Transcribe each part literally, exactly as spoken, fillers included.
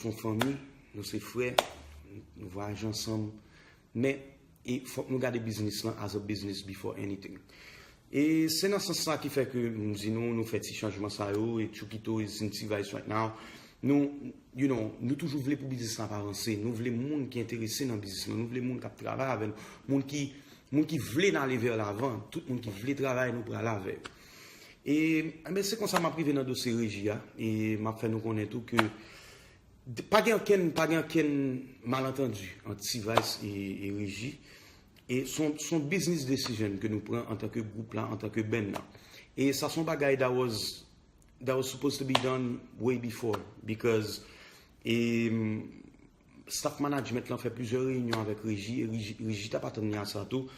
se yon fanmi, nou se frè, nou vwayaje ansanm, men e fòk nou gade biznis lan as a business before anything. E se nan sans sa ki fè ke m di nou, nou fè ti chanjman sa yo, e Chukito is in T-Vice right now. Nou, you know, nou toujou vle pou biznis la pa avanse. Nou vle moun ki enterese nan biznis la. Nou vle moun k ap travay avè nou. Moun ki, moun ki vle n ale vè lavan. Tout moun ki vle travay, nou pral avè yo. E, enben, se konsa m ap rive nan dosye reji a. E m ap fè nou konnen tou ke pa gen okenn, pa gen okenn malantandi ant T-Vice e, e reji. E se yon, se yon business decision ke nou pran antanke gwoup la, antanke band la. E sa se yon bagay that was, that was supposed to be done way before, because e, staff management lan fè plizyè reyinyon avèk reji, e reji, reji t ap atann li a sa tou.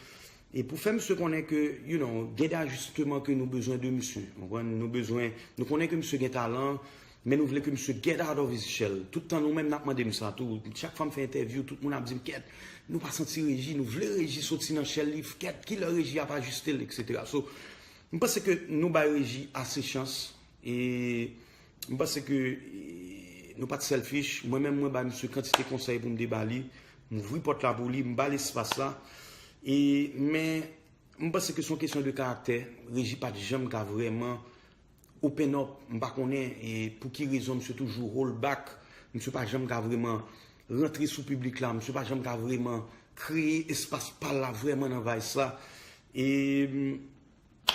E pou fè misye konnen ke, you know, gen de ajisteman ke nou bezwen de misye. Ou konprann? Nou bezwen, nou konnen ke misye gen talan, men nou vle ke misye get out of his shell. Tout tan nou menm n ap mande m sa tou. Chak fwa m fè entèvyou, tout moun ap di m, kèt, nou pa santi reji, nou vle reji soti nan shell li, kèt, kilè reji ap ajiste l, etsetera. So, m panse ke nou bay reji ase chans. E m panse ke e, nou pa t selfish. Mwen menm, mwen bay misye kantite konsèy pou m te ba li. M ouvri pòt la pou li, m ba l espas la. E, men, m panse ke se yon kesyon de karaktè. Reji pa t janm ka vrèman open up. M pa konnen e, pou ki rezon misye toujou hold back. Misye pa janm ka vrèman rantre sou piblik la. Misye pa janm ka vrèman kreye espas pa l la vrèman nan Vice la. E,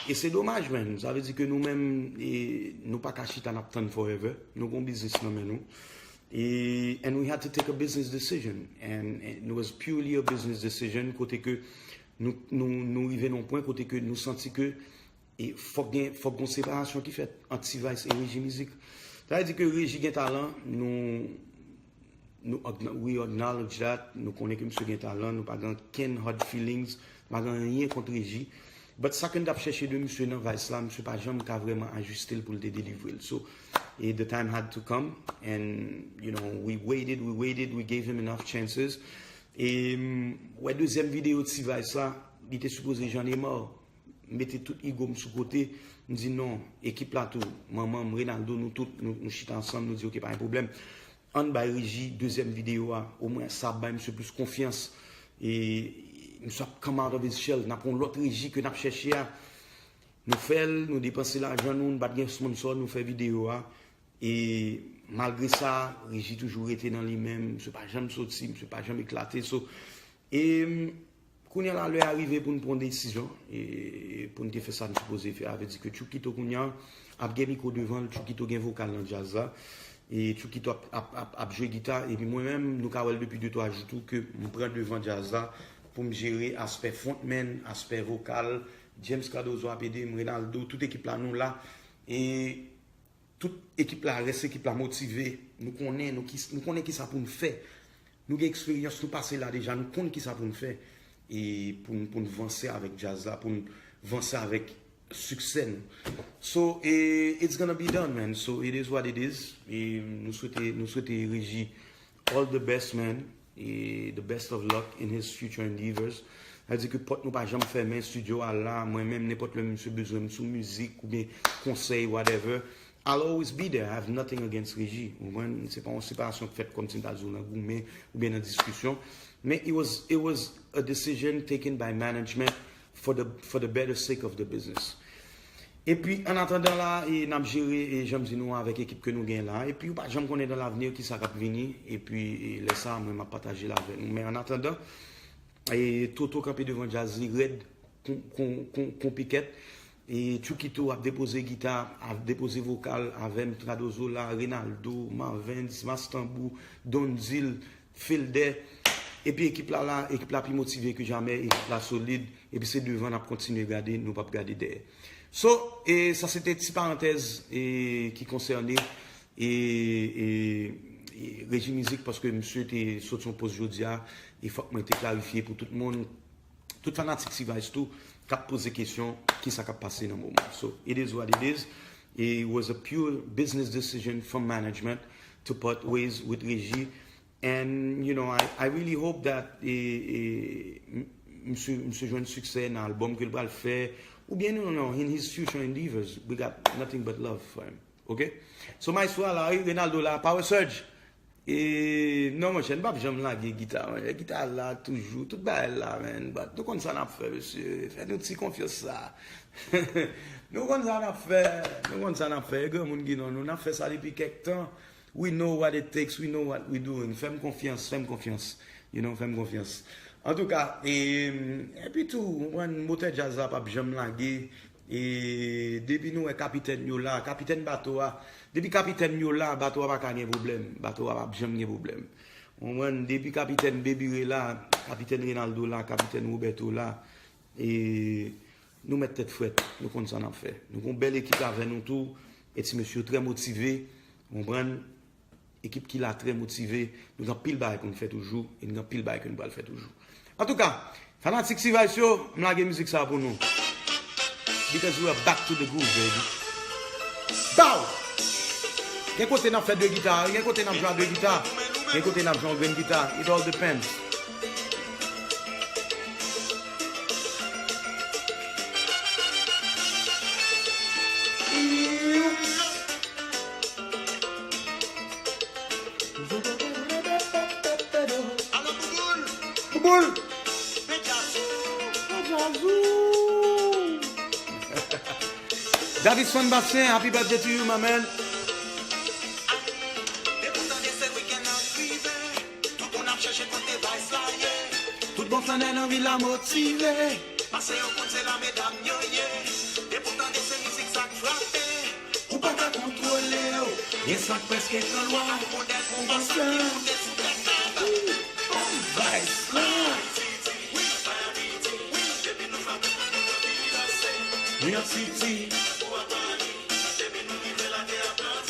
e se domaj, man. Sa vle di ke nou menm, e, nou pa ka chita n ap tann forever. Nou gon biznis nan men nou. E, and we had to take a business decision. And, and it was purely a business decision. Kote ke nou, nou, nou rive nan yon pwen kote ke nou santi ke e fòk gen, fòk gon separasyon ki fèt ant T-Vice e Reji Mizik. Sa vle di ke Reji gen talan, nou, nou acknow-, we acknowledge that, nou konnen ke misye gen talan, nou pa gen okenn hard feelings, nou pa gen anyen kont Reji. But sa ke n t ap chèche de misye nan Vice la, misye pa janm ka vrèman ajiste l pou l te delivre l. So, e the time had to come, and, you know, we waited, we waited, we gave him enough chances. E, m, wè dezyèm videyo T-Vice la, li te sipoze Jean Nemar. M mete tout ego m sou kote, m di non, ekip la tou, manman m, Renaldo, nou tout, nou, nou chita ansanm, nou di, ok, pa gen pwoblèm. Ann bay Reji dezyèm videyo a, omwen sa ap bay misye plis konfyans. E misye ap come out of his shell, n ap yon lòt Reji ke n ap chèche a. Nou fè l, nou depanse lajan nou, nou pa t gen sponsor, nou fè videyo a. E malgre sa, Reji toujou rete nan li menm, misye pa janm soti, misye pa janm eklate. So, e, kounye a la, lè a rive pou n pran yon desizyon, e pou n te fè sa n sipoze fè a. Vle di ke Chukito kounye a ap gen mikwo devan l, Chukito gen vokal nan djaz la, e Chukito ap, ap, ap, ap jwe gita, epi mwen menm, nou ka wè l depi de twa jou tou ke m pran devan djaz la pou m jere aspè frontman, aspè vokal, James Cardozo ap ede m, Renaldo, tout ekip la nou la, e tout ekip la, rès ekip la motive. Nou konnen, nou ki, nou konnen kisa pou n fè. Nou gen eksperyans, nou pase la deja, nou konn kisa pou n fè. E pou n, pou n vanse avèk djaz la, pou n vanse avèk siksè nou. So, e, it's gonna be done, man. So, it is what it is. E nou swete, nou swete Reji all the best, man. E the best of luck in his future endeavors. Sa vle di ke pòt nou pa janm fèmen, studio a la, mwen menm, nenpòt lè misye bezwen m sou mizik oubyen konsèy, whatever, I'll always be there. I have nothing against Reji. Ou konprann? Se pa yon separasyon k fèt kòmsi m ta di w nan goumen oubyen nan diskisyon. Men it was, it was a decision taken by management for the, for the better sake of the business. Epi, an atandan la, e, n ap jere, e, jan m di nou, avèk ekip ke nou gen la. Epi, ou pa janm konnen dans l'avenir kisa k ap vini. Epi, e, lè sa, mwen, m ap pataje l avè nou. Men an atandan, e, Toto kanpe devan djaz li rèd kon, kon, kon, kon pikèt. E Chukito ap depoze gita, ap depoze vokal avè m, Cardozo la, Renaldo, Marvens, Mastanbou, Donzil, Felder. Epi ekip la la, ekip la pi motive ke jamè, ekip la solid. Epi se devan n ap kontinye gade, nou p ap gade dèyè. So, e sa se te ti parantèz e, ki konsène e, e, e Reji Mizik, paske misye te sot yon pòs jodi a, e fòk mwen te klarifye pou tout moun, tout fanatik T-Vice tou, k ap poze kesyon, kisa k ap pase nan moman. So, it is what it is. It was a pure business decision from management to part ways with Reji. And, you know, I, I really hope that e, e, m- misye, misye jwenn siksè nan albòm ke l pral fè, oubyen, no, no, no, in his future endeavors, we got nothing but love for him. Ok? So, maestro a la, wi, Renaldo la, Power Surge. E non, monchè, n p ap janm lage gita, monchè. Gita la toujou, tout bagay la, man. But nou konn sa n ap fè, mesye. Fè nou ti konfyans sa. Nou konn sa n ap fè. Nou konn sa n ap fè. E granmoun ki nan nou, n ap fè sa depi kèk tan. We know what it takes, we know what we doing. Fè m konfyans, fè m konfyans. You know, fè m konfyans. Antouka, e, epi tou, ou konprann, motè djaz la p ap janm lage. E depi nou wè kapitèn yo la, kapitèn bato a, depi kapitèn yo la, bato a pa ka gen pwoblèm. Bato a p ap janm gen pwoblèm. Ou konprann, depi kapitèn Baby Ray la, kapitèn Reynaldo la, kapitèn Roberto la, e nou mèt tèt frèt, nou konn sa n ap fè. Nou gon bèl ekip avè nou tou, e ti mesye yo trè motive, ou konprann, ekip ki la trè motive, nou gen anpil bagay pou n fè toujou, e nou gen anpil bagay ke nou pral fè toujou. Antouka, fanatik T-Vice yo, m lage mizik sa pou nou. Because we are back to the groove, baby. Bow! Gen kote n ap fè de gita, gen kote n ap jwe a de gita, gen kote n ap jwe yon grenn gita. It all depends. Bouboul! Davison Bastien, happy birthday to you, my man. Tout bon flannè nan vil la motive. Pase yo konn se la medam yo ye. Depi w tande se mizik sa k frape. Ou pa ka kontwole w. Gen sa k prèske pran lwa. Ou modèl konvansyon ki moute sou tèt tab. Vice la. New York City.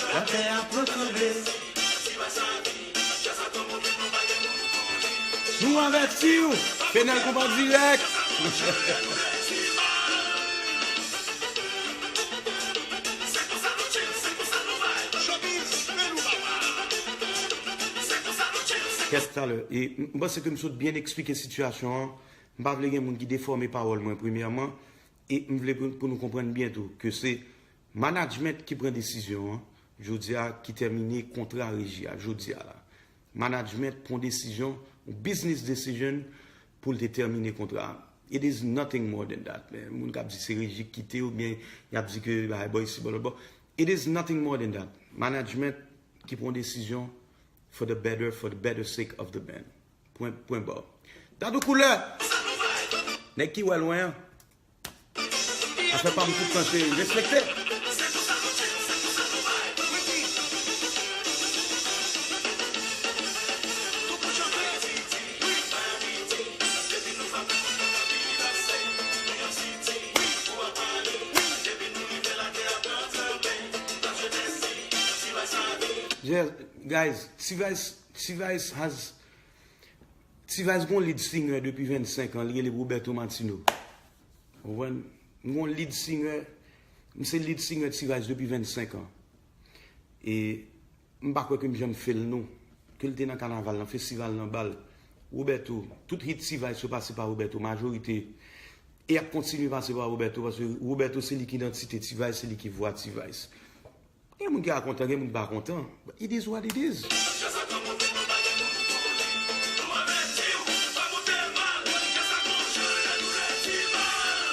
Latè a pran tranble. Nou avèti w, Fenel Konpa dirèk. Kèt talè. E m panse ke m sot byen eksplike sitiyasyon an. M pa vle gen moun ki defòme pawòl mwen, premyèman. E m vle pou, pou nou konprann byen tou ke se management ki pran desizyon an, jodi a, ki tèmine kontra reji a, jodi a la. Management pran desizyon, yon business decision, pou l te tèmine kontra a. It is nothing more than that. Men moun k ap di se reji k kite oubyen y ap di ke bagay bò isi, bò lòt bò. It is nothing more than that. Management ki pran desizyon for the better, for the better sake of the band. Pwen, pwen bò. Dadou Koulè! Nèg ki wè lwen an. Afè pa m tout tan cheri, respekte. Yeah, guys, T-Vice, T-Vice has T-Vice gon lead singer depi vennsenk an, li rele Roberto Martino. Ou konprann? M gon lead singer, m se lead singer T-Vice depi vennsenk an. E m pa kwè ke m janm fè l non. Ke l te nan kanaval, nan festival, nan bal. Roberto, tout hit T-Vice yo pase pa Roberto, majorite. E y ap kontinye pase pa Roberto, paske Roberto se li ki idantite T-Vice, se li ki vwa T-Vice. Gen moun ki ka kontan, gen moun ki pa kontan. But it is what it is.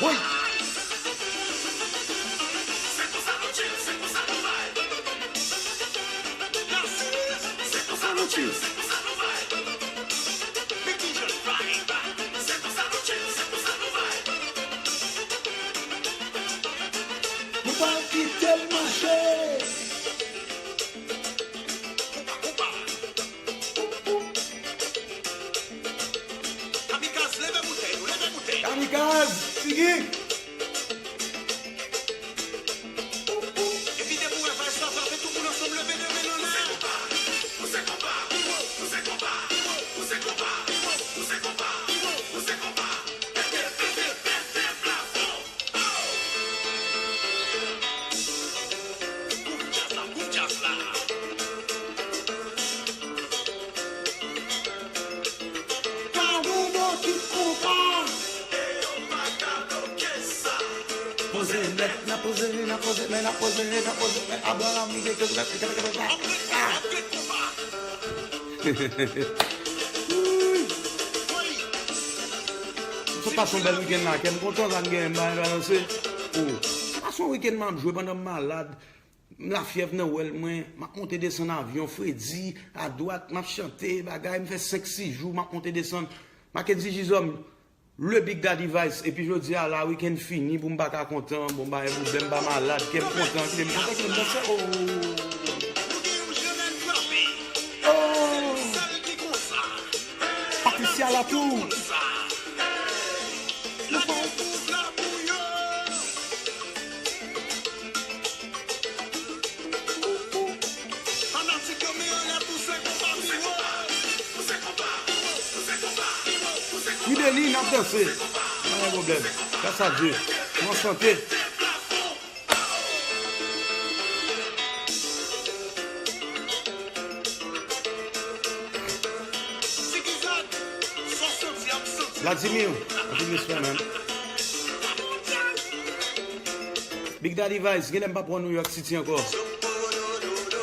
Woy! Nou pral kite l mache. Kamikaz, leve boutèy ou, leve boutèy. Kamikaz, Tigi. Epi depi w wè vals la frape, tout moun ansanm leve de men anlè. Pouse konpa, pouse konpa, pouse konpa, pouse konpa, pouse konpa. Pete, pete, pete plafon. Gouv djaz la, gouv djaz la. Gade yon bokit konpa. E yo pa ka bloke sa. Poze nèt, n a poze, n a poze, men n a poze, n a poze, men abò la mouze ke. Antre, antre konpa. Sa pase yon bèl wikenn la, kè m kontan, sa m genyen, m pa balanse. Oh, pase yon wikenn m ap jwe pandan m malad. M lafyèv nan wèl mwen, m ap monte desann avyon, fredi, adwat, m ap chante, bagay, m fè senk sis jou, m ap monte desann. Mackendy Gizòm, le Big Daddy Vice, epi jodi a la, wikenn fini, pou m pa ka kontan, bon, m pa gen pwoblèm, m pa malad, kè m kontan, kile m kontan, kile m danse, oh. Oh. Patricia Latour. Fanatik yo, men anlè, pouse konpa pi wo. Pouse konpa, pouse konpa, pouse konpa. Wi, Beni, n ap danse. Pa gen pwoblèm. Gras a Dye. Nou an sante. Vladimir, anpil respè, man. Big Daddy Vice, genlè m p ap wè New York City ankò.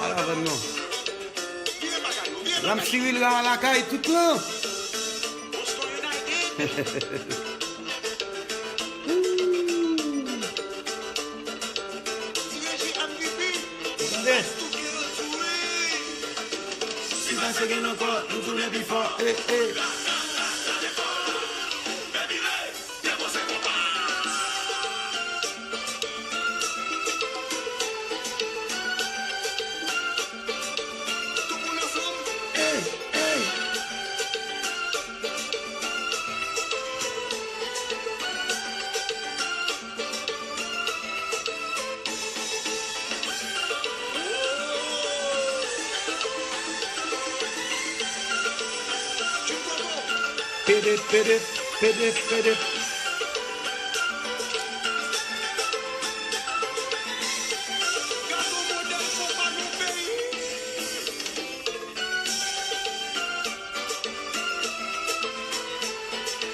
Al avè m non. Ram Cyril la lakay tout tan. Ou tande? Si pase gen ankò, nou tounen pi fò. Eh, eh. Tout moun ansanm. Ey, ey. Pede, pede, pede, pede.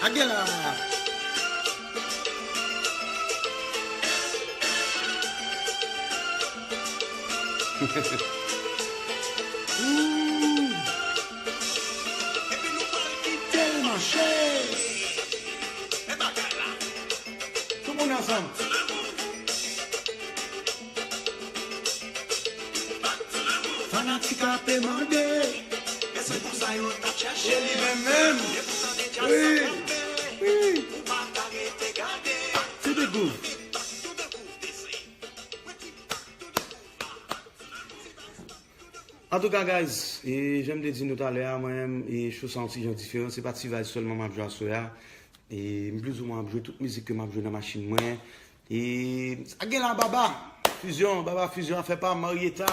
Ak gen la. Ooh. Epi nou pral kite l mache. Men bagay la. Tout moun ansanm. Fanatik ap mande. E se pou sa yo t ap chèche. E li menm menm. Wi. Wi. Ou pa ka rete gade. To the groove. Antouka, guys, e jan m te di nou talè a, mwen menm, e show sa yon ti jan diferan. Se pa T-Vice sèlman m ap jwe aswè a. E m plizoumwen ap jwe tout mizik ke m ap jwe nan machin mwen. E sa gen la, Baba Fusion, Baba Fusion, afè pa Marieta.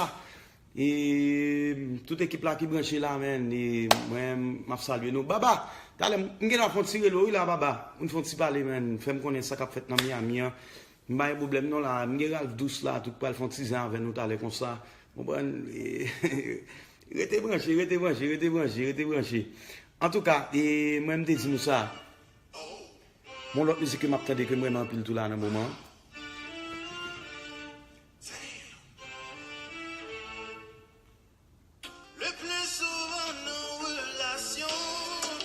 E tout ekip la ki branche la, men, e mwen, m ap salye nou. Baba, talè m gen dwa fè yon ti rele w, wi, la, Baba. Pou n fè yon ti pale, men. Fè m konnen sa k ap fèt nan Miami an. M pa gen pwoblèm non la. M gen Ralph Douce la tou k pral fè yon ti zen avè nou talè konsa. Konprann? E, rete branche, rete branche, rete branche, rete branche. Antouka, e, mwen m te di nou sa. Bon, lòt mizik ke m ap tande ke m renmen anpil tou la nan moman an. Le pli souvan nan relasyon,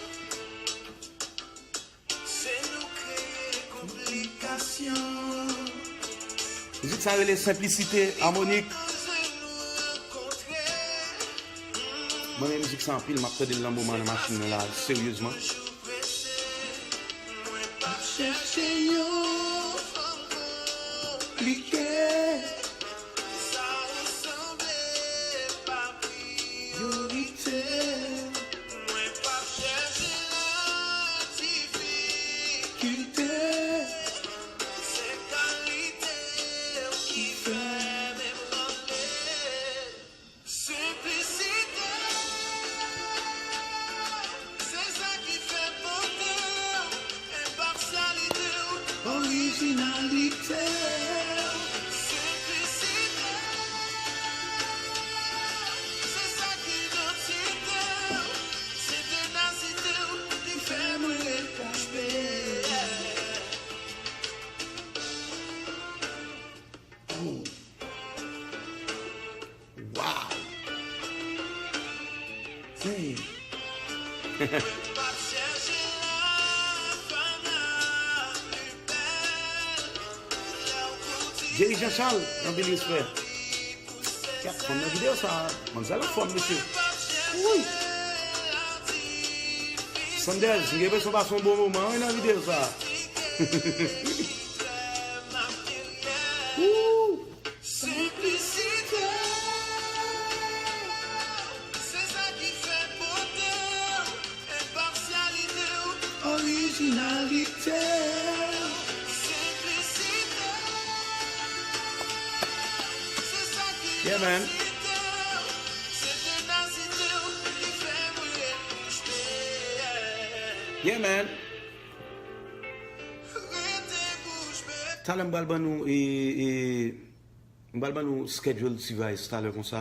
se nou kreye konplikasyon. Mizik sa rele Senplisite Amoni. Mwen renmen mizik sa anpil, m ap tande l nan moman nan machin nan la, seryezman. Mwen p ap chèche yon fanm konplike. Sa ou sanble pa priyorite. Mwen p ap chèche difikilte. Se kalite w ki fè m ebranle. Senplisite, se sa ki fè pote w, enpasyalite w, orijinalite w. Jerry Jean Charles, anpil respè. Kèt, fanm nan videyo sa, manmzèl anfòm, mesye. Wi. Sanders, m gen enpresyon pase yon bon moman, wi, nan videyo sa. Woo! Senplisite, se sa ki fè bote w, enpasyalite w, orijinalite w. Senplisite, se sa ki Yeah, man. Senplisite, se tenasite w ki fè mwen reziste. Yeah, man. Rete bouch be. Talè m pral ban nou, e, e, m pral ban nou schedule T-Vice talè konsa.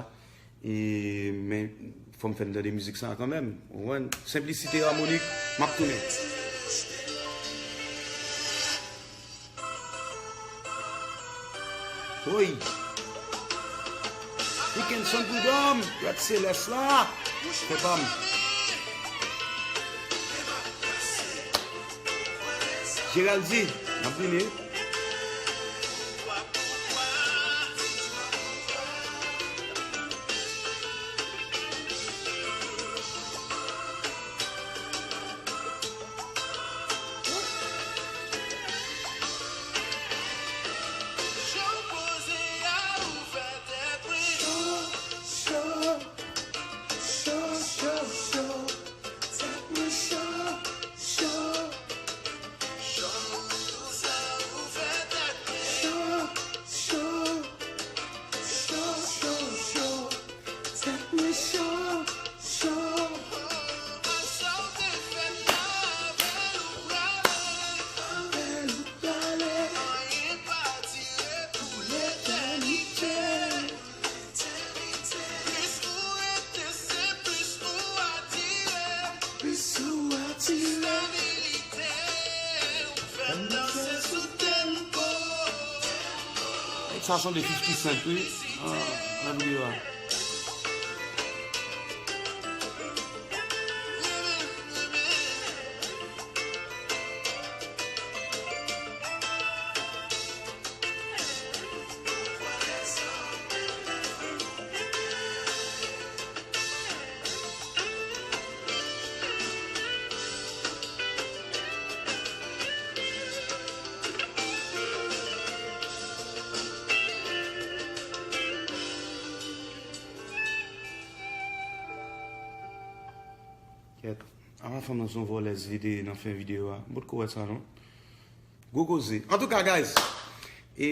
E, men, fò m fè n tande mizik sa a kanmenm. Ou konprann? Senplisite Harmonic, m ap tounen. Woy! Dickenson Prud'homme, Rad Selès la. Fè pa m. Geraldi, n ap vini. Sa sanble fifty Cent, wi. Ah, nan videyo a. Kèt. Apa fanm nan se yon vòlèz li te ye nan fen videyo a. M potko wè sa non. Gwo koze. Antouka, guys, e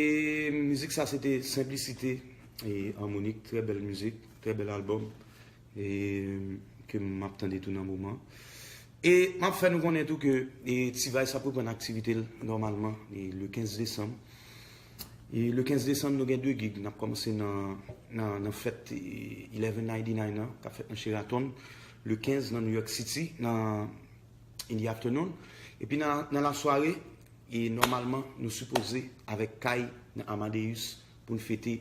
mizik sa se te Senplisite e Harmonic, trè bèl mizik, trè bèl albòm, e ke m ap tande tou nan moman. E m ap fè nou konnen tou ke e T-Vice ap reprann aktivite l nòmalman e le kenz desanm. E le kenz desanm, nou gen de gig. N ap kòmanse nan, nan, nan fèt e eleven ninety-nine an, k ap fèt nan Sheraton. Le kenz nan New York City, nan in the afternoon. Epi nan, nan lasware, e nòmalman, nou sipoze avèk Kay nan Amadeus pou n fete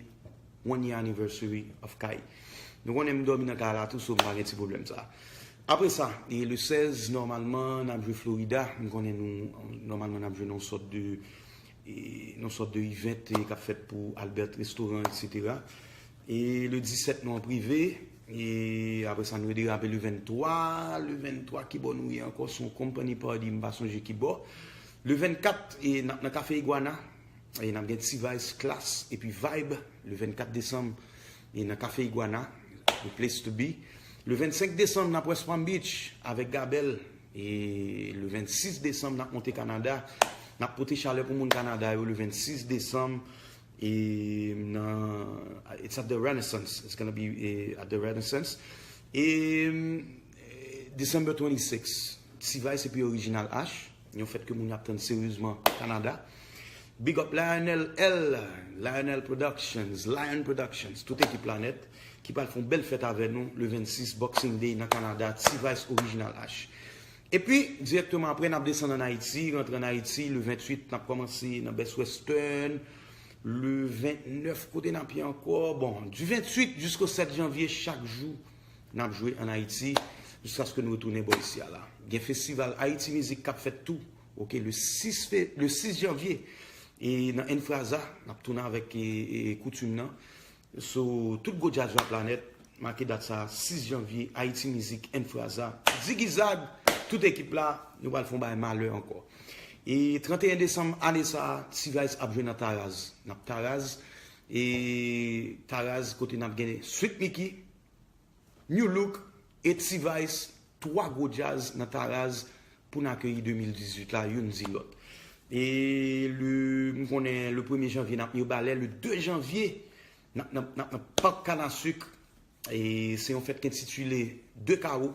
one year anniversary of Kay. Nou konnen m dòmi nan kay la tou, so m pa gen ti pwoblèm sa. Apre sa, e le sèz, nòmalman, n ap jwe Florida. M konnen nou, nòmalman, n ap jwe nan yon sòt de, e, nan yon sòt de event, e, k ap fèt pou Albert Restaurant, et cetera. E le disèt, nou an prive. E apre sa, nou derape le venntwa. Le venntwa, ki bò nou ye ankò? Se yon company party, m pa sonje ki bò. Le vennkat, e n ap nan Cafe Iguana. E n ap gen T-Vice, Klass, epi Vibe, le vennkat desanm, e nan Cafe Iguana, the place to be. Le vennsenk desanm, n ap West Palm Beach avèk Gabel. E le vennsis desanm, n ap monte Kanada. N ap pote chalè pou moun Kanada yo le vennsis desanm. E nan, it's at the Renaissance. It's gonna be, eh, at the Renaissance. E, eh, December twenty-six, T-Vice epi Original H, yon fèt ke moun ap tann seryezman Kanada. Big up Lionel L, Lionel Productions, Lion Productions, tout ekip la nèt, ki pral fè yon bèl fèt avè nou le vennsis Boxing Day nan Kanada, T-Vice Original H. Epi, dirèkteman apre, n ap desann ann Ayiti, rantre ann Ayiti, le venntuit, n ap kòmanse nan Best Western, le vennèf, kote n ap ye ankò? Bon, du venntuit jisko sèt janvye, chak jou, n ap jwe ann Ayiti. Jiskaske nou retounen bò isi a la. Gen festival Haiti Music k ap fèt tou. Ok, le sis fe, le sis janvye. E nan Enfraza, n ap tounen avèk e, e, koutim nan. So, tout gwo djaz la planèt, make dat sa, sis janvye, Haiti Music, Enfraza, Ziggy Zag, tout ekip la, nou pral fè yon bagay malè ankò. E tranteyen desanm ane sa, T-Vice ap jwe nan Taraz. N ap Taraz, e Taraz kote n ap gen Sweet Micky, New Look e T-Vice, twa gwo djaz nan Taraz pou n akeyi de mil dizuit la, youn di lòt. E le, m konnen le premye janvye n ap Mibalè, le de janvye n ap nan, n ap nan Pak Kanasik. E se yon fèt ki entitile De Kawo.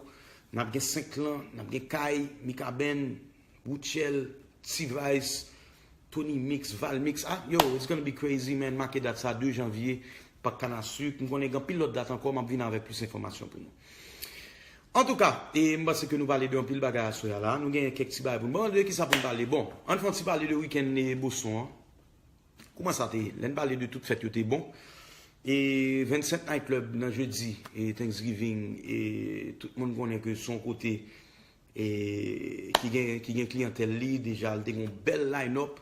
N ap gen Senklan, n ap gen Kay, Mikaben, Woutchèl, T-Vice, Tony Mix, Val Mix. Ah, yo, it's gonna be crazy, man. Make dat sa, de janvye, Pak Kanasik. M konnen gen anpil lòt dat ankò, m ap vin avèk plis enfòmasyon pou nou. Antouka, e m panse ke nou pale de anpil bagay aswè a la. Nou gen kèk ti bagay pou nou. Bon, de ki sa pou n pale? Bon, ann fè yon ti pale de wikenn e Boston an. Kouman sa te ye? Lè n pale de tout fèt yo te bon. E vennsenk Night Club nan jedi, e Thanksgiving, e tout moun konnen ke se yon kote e ki gen, ki gen kliyantèl li, deja li te gen yon bèl line-up,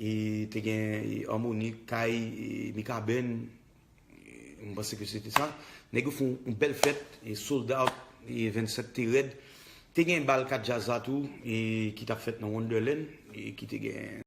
e te gen e Harmonik, Kay, e Mikaben, e m panse ke se te sa. Nèg yo fè yon, yon bèl fèt, e sold out, e vennsenk te rèd. Te gen bal kat djaz la tou, e ki t ap fèt nan Wonderland, e ki te gen